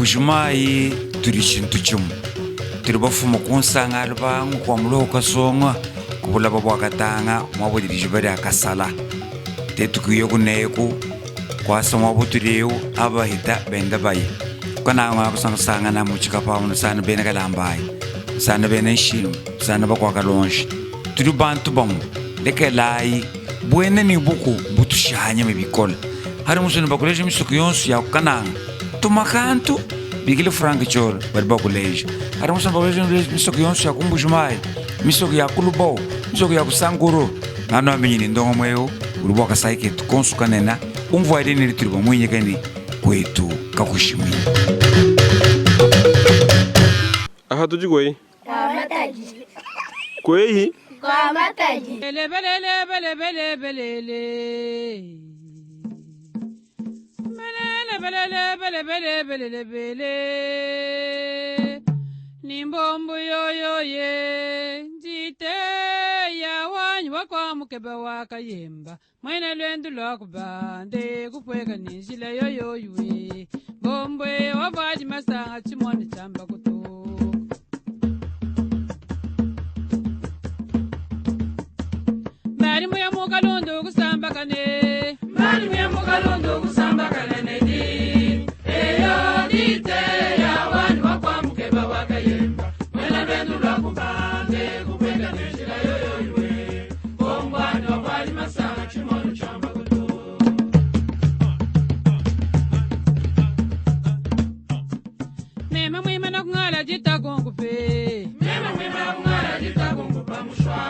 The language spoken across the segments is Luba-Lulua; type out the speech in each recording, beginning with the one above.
Mbujimayi tudi tshintu tshimue, tudi bafuma ku nsanga lubangu kua muloho kasonga ku bulaba bua Katanga muaba udi dijiba dia Kasala. Tetu kuya kuneku kuasa muaba utudi eu aba bahita benda baya kukananga kusangasangana mu tshikapa nusana bena Kalambayi nusana bena Nshimbu nusana bakua Kalonji tudi bantu bamue lekelayi buena ne buku mbutushanyame bikole hari musoni bakuleja misuku yonso ya kukananga tuma kantu bikile Frank Colo badi bakuleja hari musoni bakuleja misuku yonso ya kumbujimayi misuku ya kulubao misuku ya kusankuru ngano amenye ni ndongo mweu uri bwa kasai ketu konso kanena umvua iri nili turi bamwinyikani kwetu kakushimwini. Aha tudi kweyi? Kwa Matadi. Kweyi? Kwa Matadi. Bele bele bele bele bele le. Bele bele bele bele bele bele. Nimbombu yoyo ye njite ya wanyu wakwa mukeba wakayemba mwene lwendu lwakubande kupweka ninjila yoyo ywe bombwe wavaji masanga chimone chamba kutuka. Mbali muya mukalundu kusambakane, mbali muya mukalundu kusambakane nedi eyo dite ya wanyu wakwa mukeba wakayemba mwene lwendu lwakubande kupweka ninjila yoyo ywe bombwani wavali masanga chimono chamba kutuka. Mema mwima na kung'ala jitakungupe, mema mwima na kung'ala jitakungupa mushwa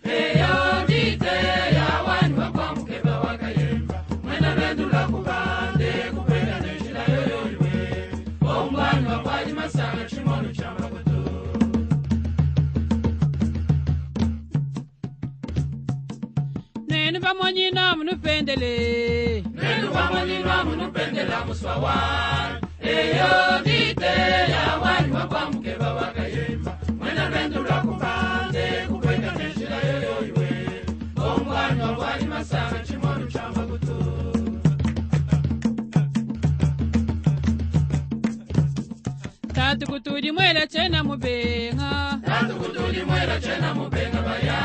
eyo dite ya wanyu wakwa mukeba wakayemba mwena lwendu lwakubande kupweka nenjila yoyo ywe bombwani wakwali masanga chimono chamba kutu. Nenu pamwanyina munupendele, nenu pamwanyina munupendela muswawa eyo dite ya wanyu wakwa mukeba wakayemba mwena lwendu lwakubande kupweka nenjila yoyo ywe bombwani wakwali masanga chimono chamba kutu. Tatu kutuli mwela chena mubenga, tatu kutuli mwela chena mubenga baya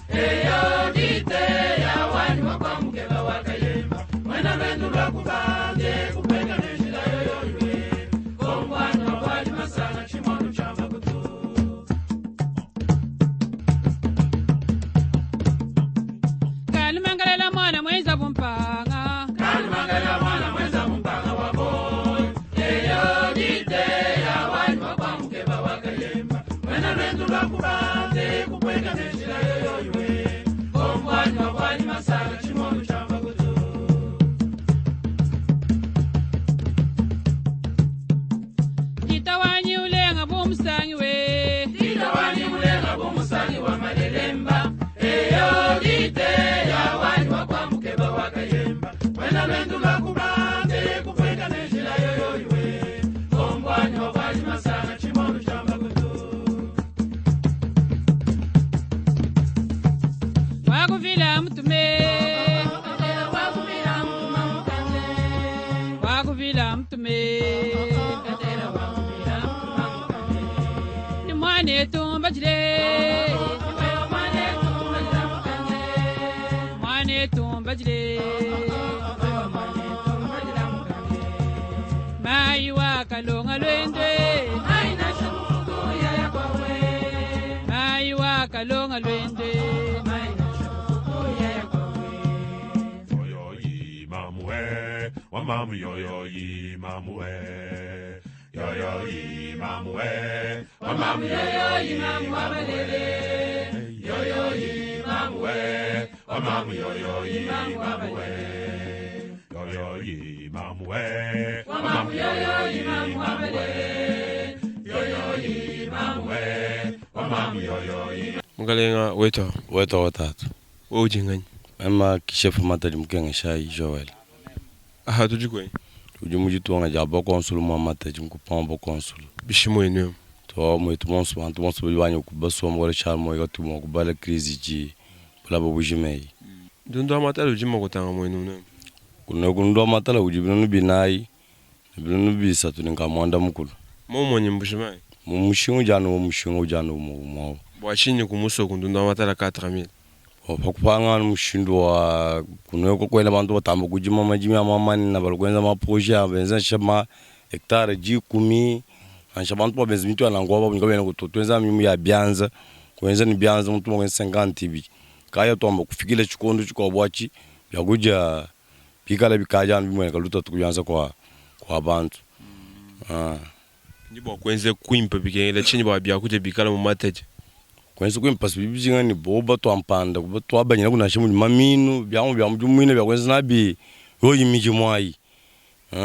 eyo dite ya wanyu wakwa mukeba wakayemba mwena lwendu lwakubande kupweka nenjila yoyo ywe bombwani wakwali masanga chimono chamba kutu. Kalumangalela mwana mwenza bumpanga, kalumangalela mwana mwenza bumpanga wabo eyo dite ya wanyu wakwa mukeba wakayemba mwena lwendu lwakubande kupweka nenjila yoyo ywe bombwani wakwali masanga chimono chamba kutu. Titawanyi ulenga bumusangi we, titawanyi ulenga bumusangi wa malelemba eyo dite ya wanyu wakwa mukeba wakayemba mwena lwendu lwakubande kupweka nenjila yoyo ywe bombwani wakwali masanga chimono chamba kutu. Wakuvila mtume, wakuvila mtume, ni mwane tumbajile, mwane tumbajile, mai wakalonga lwendwe, mai wakalonga lwendwe. Yoyo yi mamu e, wa mamu yoyo yi mamu e. Yoyo yi mamu e, wa mamu yoyo yi mamu e. Yoyo yi mamu e, wa mamu yoyo yi mamu e. Yoyo yi mamu e, wa mamu yoyo yi mamu e. Yoyo yi mamu e, wa mamu yoyo yi. Mukalenga wetu. Wetu watatu. Wewe ujinganyi. Mema kishefu Matadi mkenga shai Joel. Aha tudi kweyi? Udi mujitunga ja bakonsul mwa Matadi mkupamba bakonsul. Bishimo enu. To mwetu monso bantu monso bali banyo kubaswa mwala charmo yatu mwa kubala crise ji bula bujimei. Ndondo amatala ujima kutanga mwenu ne. Kuno kundo amatala ujibinu binai. Binunu bisatu ne nkama muanda mukulu. Momumue ne Mbuji-Mayi. Mu mushinga udi anu mushinga udi anu umue umue awu. Bua tshinyi ku musoko ndundu wa matala 4000? Bua pa kupanga anu mushindu wa kunueka kuela bantu batamba kudima madimi a mamanina badi kuenza ma projet a benza nansha ma hectare dikumi nansha bantu ba benza bintu bia nanku aba kabena kutu tuenza midimu ya bianza kuenza ne bianza muntu mua kuenza 50 ibidi kaya tuamba kufikila tshikondo tshikuabu atshi biakudia bikala bikadi anu bimueneka lutatu ku bianza kua kua bantu. Ndi bua kuenza kuimpe bikengela tshinyi bua biakudia bikale mu matadi? Kuenza kuimpe bidi bijinga ne bobu batua mpanda, batuabanyinaku nansha mudi maminu, biamu bia mudimu muine bia kuenza nabi yoyi midimu ayi.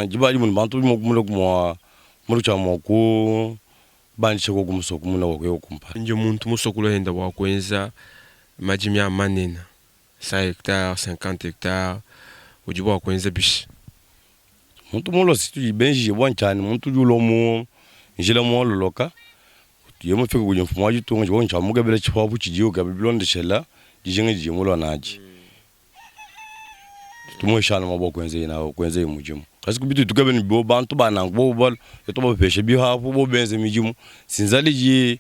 Diba adi mudi bantu badi mua kumona kumona tshia mua kubandisha koku musoko muna bua kuya kumpala. Ndi muntu musokolo enda bua kuenza madimi a manene, 100 hectares, 50 hectares, udi bua kuenza bishi? Muntu mulua si tudi benjije bua ntshiani muntu udi ulua mu njila muololoka ye mufika kudi mfumu wa ditunga tshivua ntshia mukebela tshipapu tshidiye ukeba bilondeshela dijinga didiye mulua nadi. Tumueshana mua bua kuenzeyi nawu kuenzeyi mudimu. Kasi ku bitudi tukeba ne bo bantu ba nanku bobu balua tuabapesha bihapu bobu benze midimu si nzala idi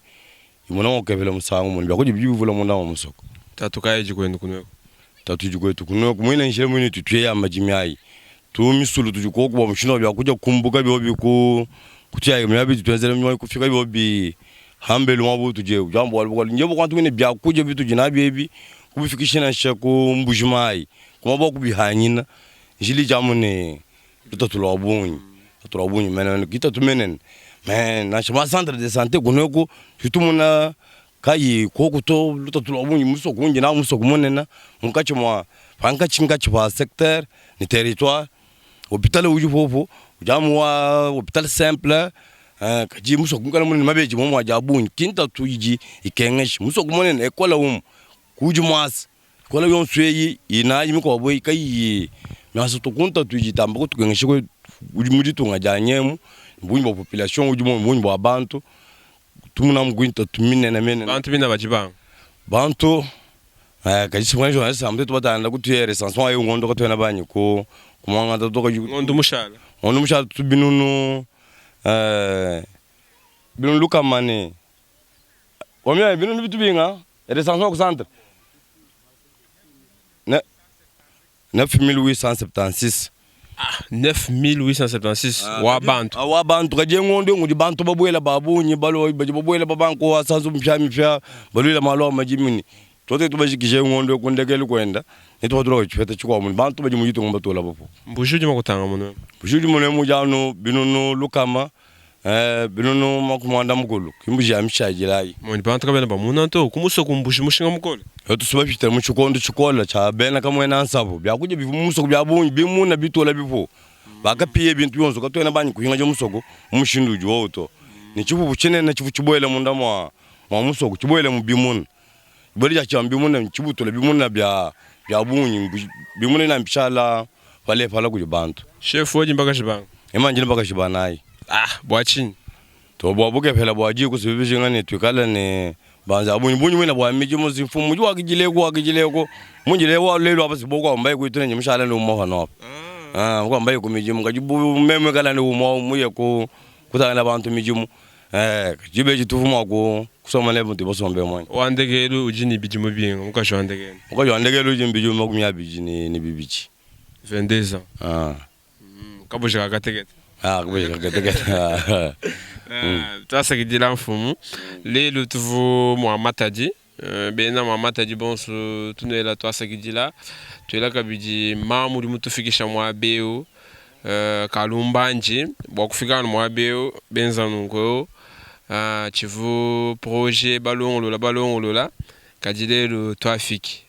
imona mua kukepela musangu mune biakudia bidi bivula munda mua musoko. Tatu kayi idi kuenu kunueku? Tatu idi kuetu kunueku muine njila muine itu tuyeya madimi ayi tu misulu tudi koku bua mushindu wa biakudia kumbuka biobi ku kutuyayi miaba itu tuenzela midimu ayi kufika biobi hambelu muaba utudi eu udi wamba bualu bukole njila bua muine biakudia bitudi nabi ebi kubifikisha nansha ku mbuji mayi ku muaba wa kubihanyina njila idi amu ne lutatu lua bungi lutatu lua bungi menemene kitatu menene mais nansha ma centre de sante kuneku tudi tumona kayi koku to lutatu lua bungi musoko undi nawu musoko munene munkatshi mua pankatshinkatshi pa secteur ne territoire hopital udi popo udi amu wa hopital simple kadi musoko muikale munene mabeji momu adi a bungi ki ntatu idi ikengesha musoko munene ekole umu kudi muasa Kola yonso eyi inayi mikuabu eyi kayiyi miasa to ku ntatu idi itamba kutukengesha mu ditunga dia nyemu, bungi bua population udi bungi bua bantu tumona ku ntatu minene minene. Bantu bina badi banga. Bantu kadi si journaliste amu tuetu batanda kutuye recensement ewu ngondo katuena banyi ku kumuangata to kadi Ngondo mushala. Ngondo mushala tutu binunu binunu lukama ne combien binunu bitu binga? Recensement ku centre ne 9876. Ah, 9876 wa bantu. Ah, wa bantu kadi ngondo ngudi bantu babuela ba bungi balo badi babuela ba banku wa sanzu mpya mpya baluila malu a madimini tote tubajikije ngondo kundekelu kwenda ne tubatula tshipeta tshikuabu bantu badi mu ditunga batula bapo Mbuji udi makutanga muno. Mbuji udi muno mujanu binunu lukama Eh, binunu makumi muanda mukulu ki mbuji ya mishadila ayi. Moni bantu kabena bamuna to ku musoko mbuji mushinga mukole. Etu bapita mu tshikondo tshikole tshia bena kamuena nsabu biakudia bivua mu musoko bia bungi bimuna bitola bipu bakapiye bintu bionso katuena banyi kuhingaja musoko mu mushindu udi wowu to ne tshipupu tshinene tshivua tshibuele munda mua mua musoko tshibuele mu bimuna dibuela dia tshia bimuna tshibutula bimuna bia bia bungi bimuna na bishala palepala kudi bantu. Chef udi mbakaji banga? Ema ndi ne bakaji banayi. Ah, bua tshinyi? To bua bukepela bua diku sibi bijinga ne tuikale ne banza ya bungi bungi muina bua midimu si mfumu udi wakijileku wakijileku munjile wa lelu apa si boko ambaye kuitu ne mushala ne umwa pano apa. Ah, uko ambaye ku midimu kadi bu meme kala ne umwa muye ku kutangila bantu midimu. Eh, jibe jitufu mwa ku kusoma ne buntu basombe mwanyi. Wa ndekelu udi ne bidimu binga, mukaji wa ndekelu? Mukaji wa ndekelu udi ne bidimu makumi abidi ne bibidi. 22 ans. Ah. Kabuji ka katekete. Ah, kabuji ka katekete. Tuasakidila mfumu. Lelu tuvu mua Matadi. Bena mua Matadi bonso tunuela tuasakidila. Tuela kabidi mamu udi mutufikisha muaba eu Kalumbandi bua kufika anu muaba eu benza nunku eu tshivu projet balongolola balongolola kadi lelu tuafiki.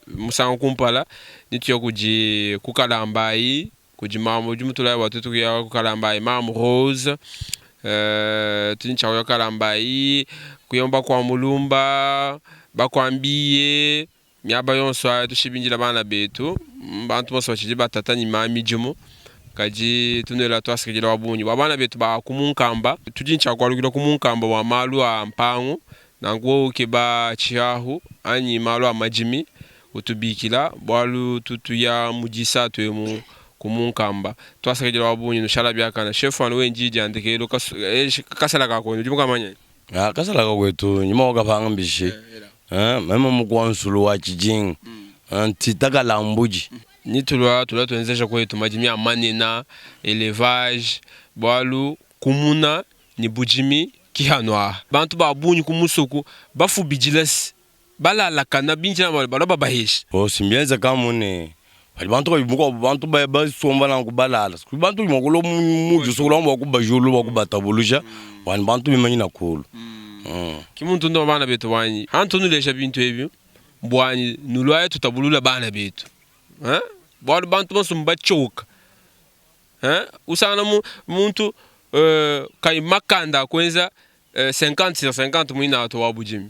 Musangu kumpala ne tuya kudi ku Kalambayi kudi mamu udi mutulaya bua tuetu kuya ku Kalambayi mamu Rose tudi ne tshia kuya ku Kalambayi kuya mu bakua Mulumba bakua Mbiye miaba yonso ayi tushibindila bana betu bantu bonso batshidi batata ne ma midimu kadi tunuela tuasakidila wa bungi bua bana betu ba ku Munkamba tudi ne tshia kualukila ku Munkamba bua malu a mpangu Nanku wewe ukeba tshiahu anyi malu a madimi, utubikila, bualu tutu tuya mu Disatu emu Ku Munkamba. Tuasakidila wa bungi nushala biakana. Chef wanu we ndi dia ndekelu kasala ka kwenu udi mukamanye? Ah, kasala ka kwetu nyuma wakapanga mbishi. Eh, meme mukwa nsulu wa chijinga. Ntita kalambuji. Ni tulua tulua tuenzeja kwetu madimi a manena, elevage, bualu kumuna ni budimi kihanu aha. Bantu ba bungi ku musoku bafubidila si balalakana binjila balua babahesha. Oh, simbienza kamu ne padi bantu kayi mukuabu bantu basomba nanku balala bantu badi mua kulua mu jusu bua kubajula bua kubatabuluja bua bantu bimanyina kulu. Ki muntu ndo bana betu wanyi hantu nulesha bintu ebi bwanyi nulwaye tutabulula bana betu bualu bantu bonso mbachoka usangana muntu kayi makanda akwenza 50 sur 50 mwina ato wa budimi.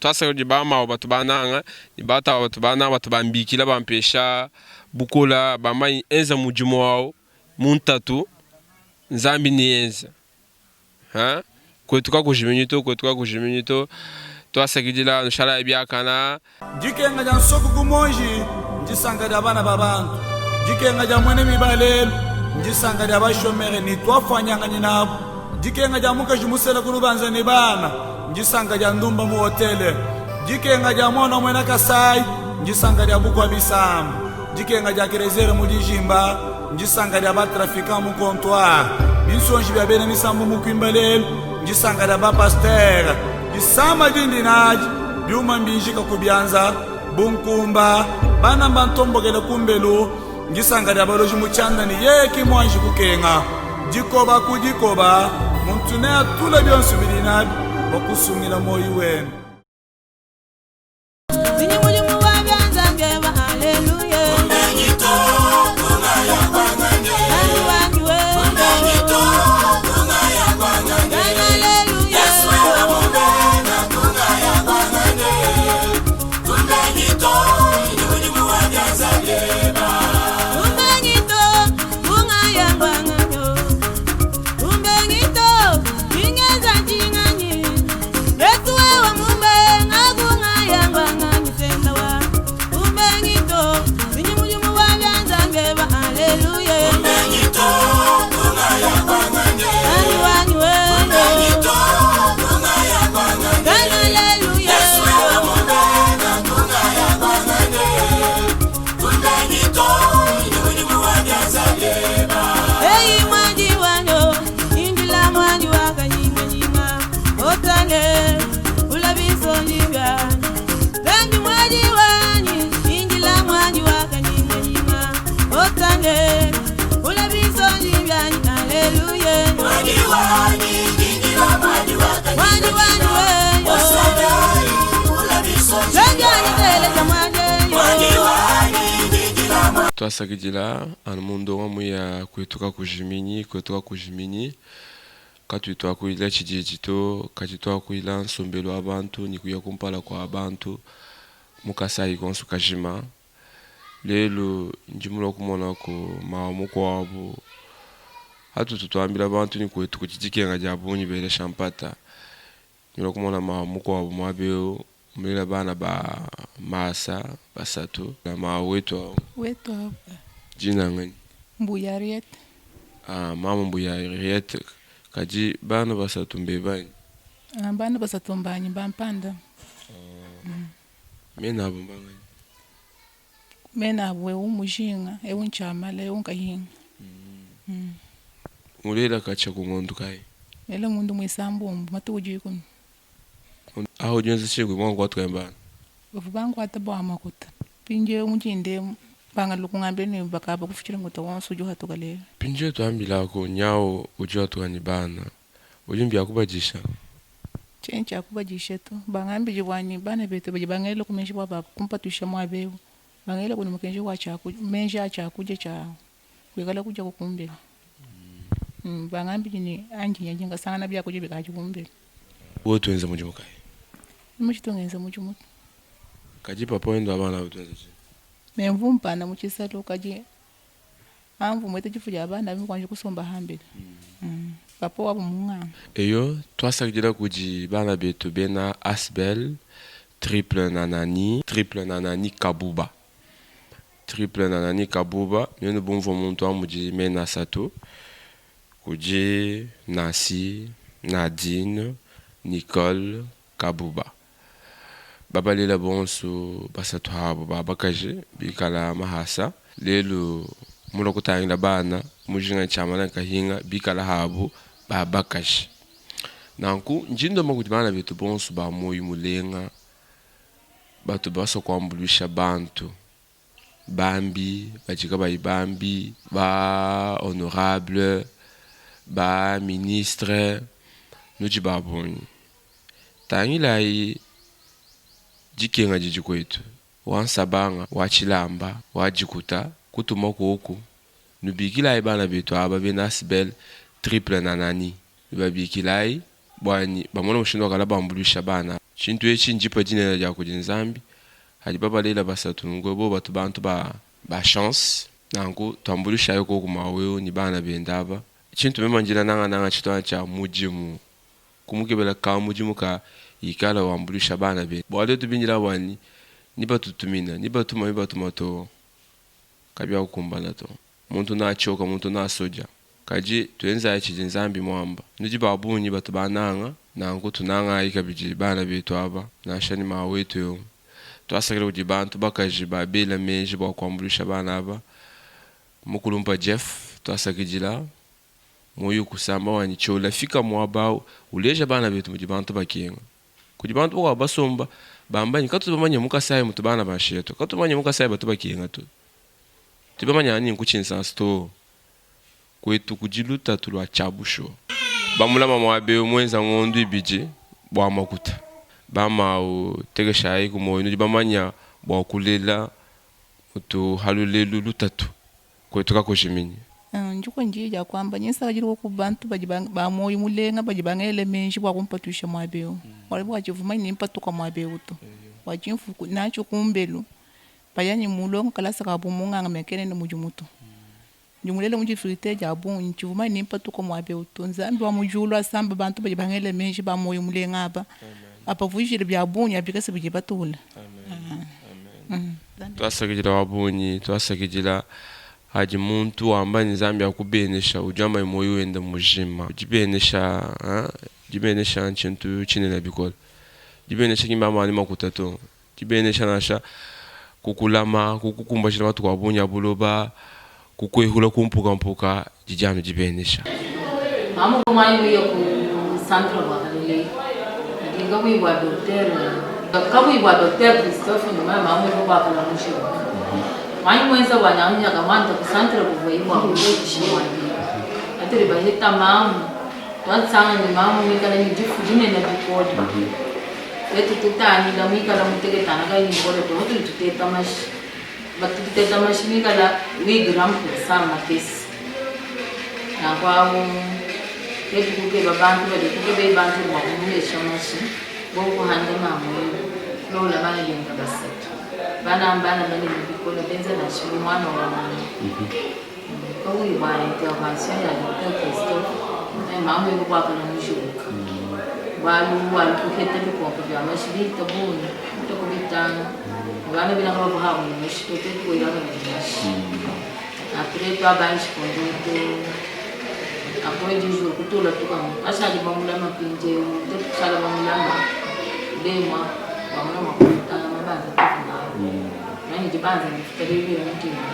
Twasaka bamawo batu bananga ni batawa batu bananga batu bambikila bampesha bukola bambayi enza mudimu wawo muntatu nzambi ni enza kwetu kakujiminyi to kwetu kakujiminyi to twasakidila nushala biakana. Dikenga dia nsoko kumonji ndisanga dia bana ba bantu dikenga dia mwene mibalelu ndisanga dia bashomere ni twafwanyanganyi nabo dikenga dia mukaji musela kulubanza ni bana ndisanga dia ndumba mu hotele dikenga dia mwana mwena kasai ndisanga dia bukwa bisamba dikenga dia kerezere mu dijimba ndisanga dia batrafiquant mu comptoir binsonji bia bena misambu mu kwimba lelu ndisanga dia bapastere disamba dindi nadi byuma mbinjika kubyanza bunkumba bana bantombokele kumbelu ngisanga dia baloji mutshianda ni yeye mwanji kukenga dikoba ku dikoba muntu ne atula bionso bidi nabi bakusungila moyi wenu. Twasakidila anu mundu muya kwetu kakujiminyi kwetu kakujiminyi katuyi twakuila tshididi to kati twakuila nsombelu wa bantu ni kuya kumpala kwa bantu mukasai konso kajima lelu ndimulua kumona ku mawa mukuabu atutu twambila bantu ni kwetu kuti dikenga dia bungi belesha mpata ndimulua kumona mawa mukuabu muabeu mulela bana ba masa basatu na mawa wetu awo. Wetu awo. Jina ngani? Mbuya Ariete. Ah, mama Mbuya Ariete kadi bana basatu mbebanyi? Ah, bana basatu mbanyi bampanda. Mena abo mbangani? Mena abo eu mujinga, eu nchamala, eu nkahinga. Mulela kacha kungondu kai? Ele mundu mwisambumbu matuku jikumi. Aho jonze chikwe mwangu watu kayambana. Bavu bangu ata bwa makuta. Pinje mujinde banga lukungambe ni bakaba kufikira nguta wonso ujo hatukalele. Pinje twambilako nyawo ujo hatukani bana. Ujumbi akubajisha. Chenche akubajisha tu. Bangambi jibwani bana betu baji bangele kumenshi bwa baba kumpatusha mwabeu. Bangele kuni mukenji wa chaku menji acha kuja cha kwikala kuja kukumbela. Bangambi ni anji nyajinga sana bya kuja bikaji kumbela. Wewe tuenze mujimu kai. Muchitongenza mujimu. Kaji papa wendo abana tuenze. Memvumpana muchisalo kaji amvu mwete chifu ja abana bikwanje kusomba hambele. Papa wabo mungana. Eyo twasakidila kudi bana betu bena Asbel triple nanani triple nanani kabuba. Triple Nanani Kabuba, nuenu bumvua muntu wa mudi mena asatu, kudi Nancy, Nadine, Nicole Kabuba. Babalela bonso basatu abo ba bakaji bikala mahasa lelu mulua kutangila bana mujinga tshiamana kahinga bikala habu ba bakaji. Nanku ndi ndomba kudi bana betu bonso ba moyo mulenga batu basua kuambuluisha bantu bambi badi kabayi bambi ba honorable ba ministre nudi ba bungi tangilayi dikenga didi kuetu wa nsabanga wa tshilamba wa dikuta kutuma kuoku nubikilayi bana betu aba bena asbel Triple Nanani nubabikilayi bwanyi bamona mushindu wakala bambuluisha bana tshintu etshi ndipa dinene dia kudi Nzambi hadi babalela basatu nunku bo batu bantu ba ba chance nanku tuambuluishayi koku mawewu ni bana benda aba tshintu mema njila nangananga tshitwana tshia mudimu kumukebela ka mudimu ka ikala wambuluisha bana benda bua letu bindila bwani ni batutumina ni batuma ni batuma to kabyakukumbana to muntu nachoka muntu nasoja kaji tuenzayi tshidi Nzambi mwamba nudi ba bungi batu bananga nanku tunangayi kabidi bana betu aba nansha ni mawetu yo twasakila kudi bantu bakaji babela meji bua kuambuluisha bana aba mukulumpa Jeff twasakidila moyo kusamba wanyi tshiola fika muaba uleja bana betu mudi bantu bakenga kudi bantu bakuabu basomba bamba katu bamanya mukasai mutu bana bashetu katu bamanya mukasai batu bakenga tu tubamanya ani nkutshinsansi to kwetu kudi lutatu lua tshiabusho bamulama muabe mwenza ngondo ibidi bua makuta bamau tekeshayi ku moyo nudi bamanya bua kulela mutu halulelu lutatu kwetu kakujiminyi. Njiko njiya dia kuamba nyensakajila ku bantu badi ba moyo mulenga badi bangele menji bua kumpatuisha muaba wali bua tshivuma ni mpatuka muaba eu to bua tshimfuku natsho kumbelu payanyi mulongo kalasa ka bumunganga mekene ne mudimu to ndimulele mu difficulté dia bungi tshivuma ni mpatuka muaba eu to Nzambi wa mujulu asamba bantu badi bangele menji ba moyo mulenga aba apavujile bia bungi abikese bidi batula. Twasakidila wa bungi twasakidila hadi muntu wamba ni Nzambi akubenesha udi wamba moyo wenda mujima dibenesha dibenesha ntshintu tshinene bikole dibenesha kimba mani makuta to dibenesha nansha kukulama kukukumbashila matuku a bungi a buloba kukwehula kumpukampuka didi anu dibenesha. Mamu kumanyi uye ku centre bwa kalele ndinga kuibwa docteur kakuibwa docteur Christophe nyuma mamu ko kwa kala mushiwa manyi mwenza bwa nyamunya kamanta ku centre kuva ibwa kushimwa atiri bahita mamu twatsanga ni mamu mikala ni difu dinene bikoli wetu tutanyila mwikala muteketana kayini kole to tuli tuteta mashi batuteta mashi mikala wigram kusama makesi nakwabo tetu kukeba bantu bali kukeba bantu bwakumulesha mashi bokuhanda mamu lola bana benga basatu bana bana bali mubikola benza nashimu mwana wa mama kawibwa intervention ya Dr Christophe mamu ikukwakala mushuka walu walu kuheta bikompo bya mashi bita bungi bitoko bitano bana bilanga bakuhawe mashi tote tuwiranga bili mashi après twabanji kondoto après 10 jours kutula tukamu ashali bamulama pinjeu tetusala bamulama bemwa bamulama kutanga mabanza tukunayo nani dibanza ndifuta lebe mutima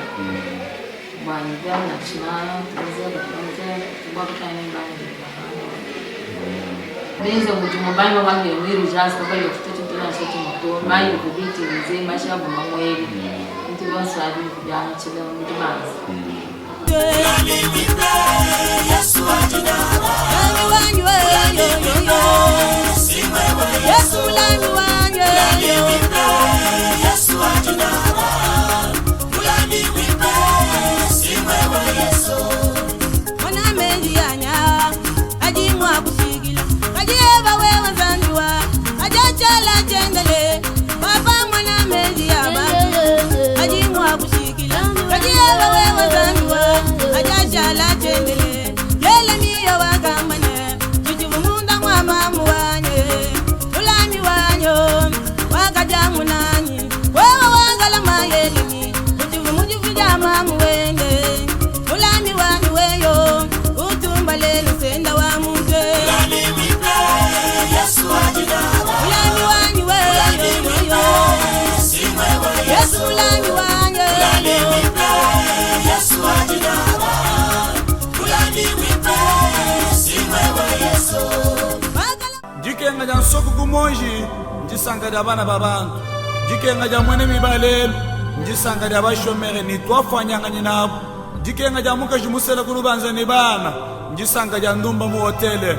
bwanyi byana china tuze tuze tubakutane bandi benza mudimu bana bange mwiru jazz kabali bafuta chintu na shati moto mayi kubiti nze mashabu mamweli nti bonso abi byanchila mudibanza. dia nsoku ku monji ndisanka dia bana ba bantu. Dikenga dia muena miba lelu ndisanka dia bashomere ne tuafuanyanganyi nabu. Dikenga dia mukaji musela ku lubanza ne bana ndisanka dia ndumba mu hotele.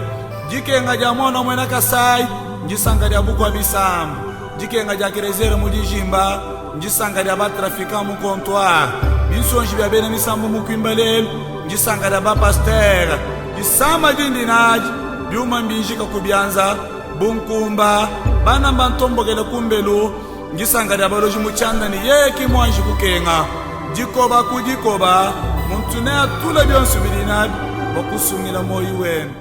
Dikenga dia muana wa muena Kasai ndisanka dia bukua bisamba. Dikenga dia Kerezere mu dijimba ndisanka dia batrafikan mu comptoir. Binsonji bia bena misambu mu kuimba lelu ndisanka dia bapastere. Disama dindi nadi biuma mbinjika ku bianza bunkumba bana mbantombokele kumbelu ndisanka dia baloji mu tshianda ne yeye ki muanji kukenga dikoba ku dikoba muntu neatule bionso bidi nabi bua kusungila muoyo wende.